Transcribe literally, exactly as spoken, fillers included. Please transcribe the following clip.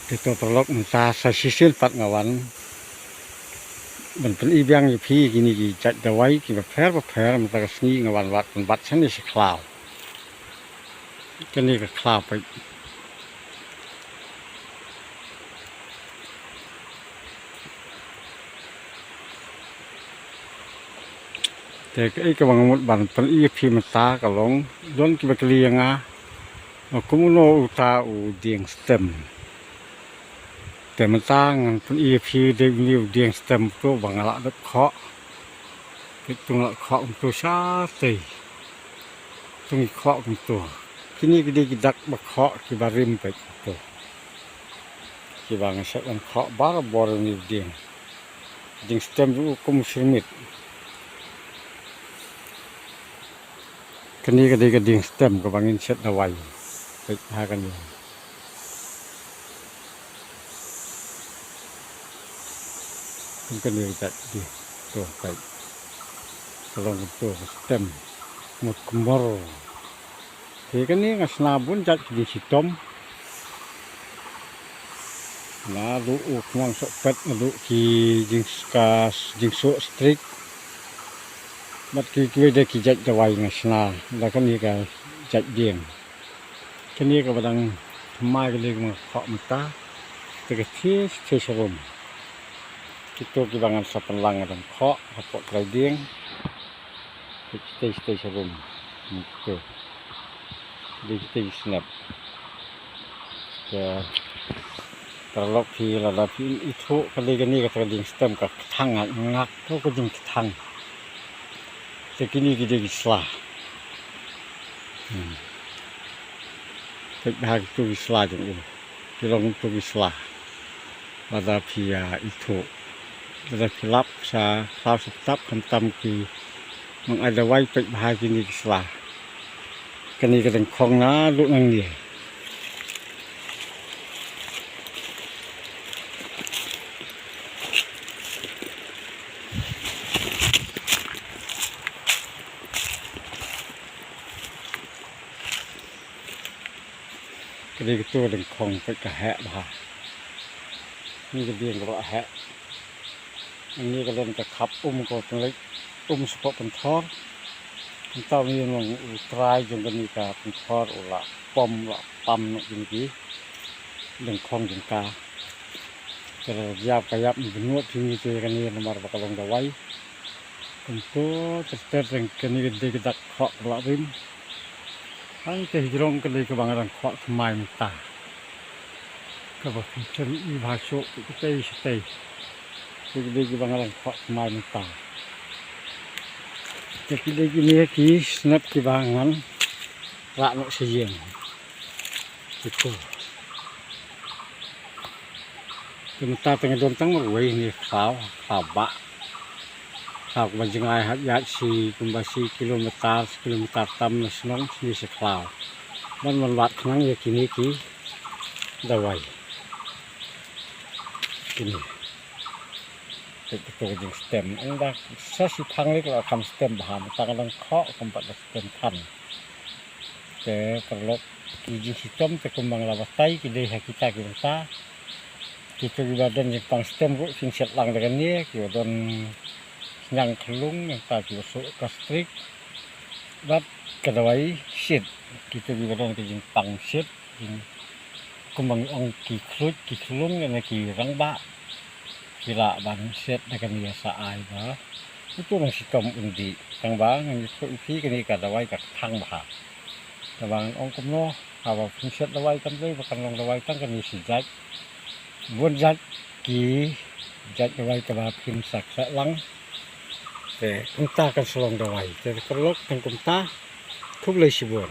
Te to paralok, mynta sa shisien pat nga wan ban pyni biang ïa phi kine ki jait dawai kiba pher ba pher. Mynta ka sngi nga wan wad pynbat shane sha khlaw. Kane ka khlaw peit. Te kaei kaba nga mut ban pyni ïa phi mynta ka long, don kiba kylli ïa nga, kumno uta u dieng stem. Te mynta ngan pyni ïa phi dei une u dieng stem to ba nga lah dep khoh. Te to nga lah khoh kumto shatei. To ngi khoh kumto. Kine ki dei ki dak ba khoh kiba rim peit to. Kiba nga shait ban khoh barabor une u dieng. Dieng stem ruh kum u shyrmit. Kane ka dei ka dieng stem kaba ngin shet dawai. Peit ha kane. Kum kane ka jait dieng. To peit. Ka long kumto ka stem. Mut kumbar. Te kane nga shna bun jait ki jingshitom. Naduh u khñiang sohpet, naduh ki jingska, jingsoh strik. Bad ki kiwei de ki jait dawai nga shna da kane ka jait dieng. Kane kaba dang thymmai kane ka ma khoh mynta. Te ka thiah thiah sharum. Kito kiba ngan sa pynlang dang khoh hapoh trai dieng. Te shatei shatei sharum. Kito. Dei kitei ki snep. Te paralok phi lada phi ithuh ka dei kane kata ka dieng stem ka kthang ngak ngak to ka jingkthang. Te kine ki dei ki sla. Hmm. Peit bha kito ki sla jong u. Ki long kito ki sla. Lada phi ïa ithuh. Lada phi lap sa khlaw sa ptap khamtam ki nong ai dawai, peit bha kine ki sla. Kane ka dang khong naduh nangne. Ka dei kato dang khong, peit ka heh bha. Ni ka dieng ka la heh. Ni ka don ka khap um, ka pynleit um shapoh pynthor. Mynta ni nong u trai jong kane ka pynthor u la pom, la pam noh kine ki dang khong jong ka. Ka la ïap ka ïap, ni bynñiuh phi ni te kane namar ba ka long dawai. Kumto ter ter, kane ka dei ka dak khoh ka la rim. Hangta hajrong ka dei kaba nga dang khoh thymmai mynta. Kaba phi shem i bha shuh, ki tei shatei. Ki dei kiba nga dang khoh thymmai mynta. Te ki dei kine ki snep kiba ngan rah noh sha ïing. Kito. Te mynta te nga don tang marwei ne khlaw, khlaw bah. Khlaw kaba jngai hap ïaid shi kumba shi kilometer, shi kilometer tam na shnong, shane shi khlaw. Ban wan wad khnang ïa kine ki dawai. Kine. Peit kato ka jingstem. Ynda sa shi phang lei ka la kham stem bha, mynta nga dang khoh kumba la stem than. Te paralok, ki jingshitom te kumba nga la batai ki dei ha kita ki bynta. Kito kiba don jingpang stem ruh phin shet lang da kane, kiba don khñiang khyllung, nangta kiba soh ka strik. Bad ka dawai shit, kito kiba don ka jingpang shit, jing, kumba ngi ong ki khluit, ki khyllung, ne ki rangbah. Ki lah ban shet da kane sa ai ba uto u nongshitong un dih. Tang ba ngan ïathuh ïa phi kane ka dawai ka kthang bha. Tang ba ngan ong kumno, haba phin shet dawai kam dei ba kan long dawai tang kane shi jait. Bun jait ki jait dawai kaba phim sa khleh lang. Te kumta kan sa long dawai. Te paralok, tang kumta. Khublei shibun.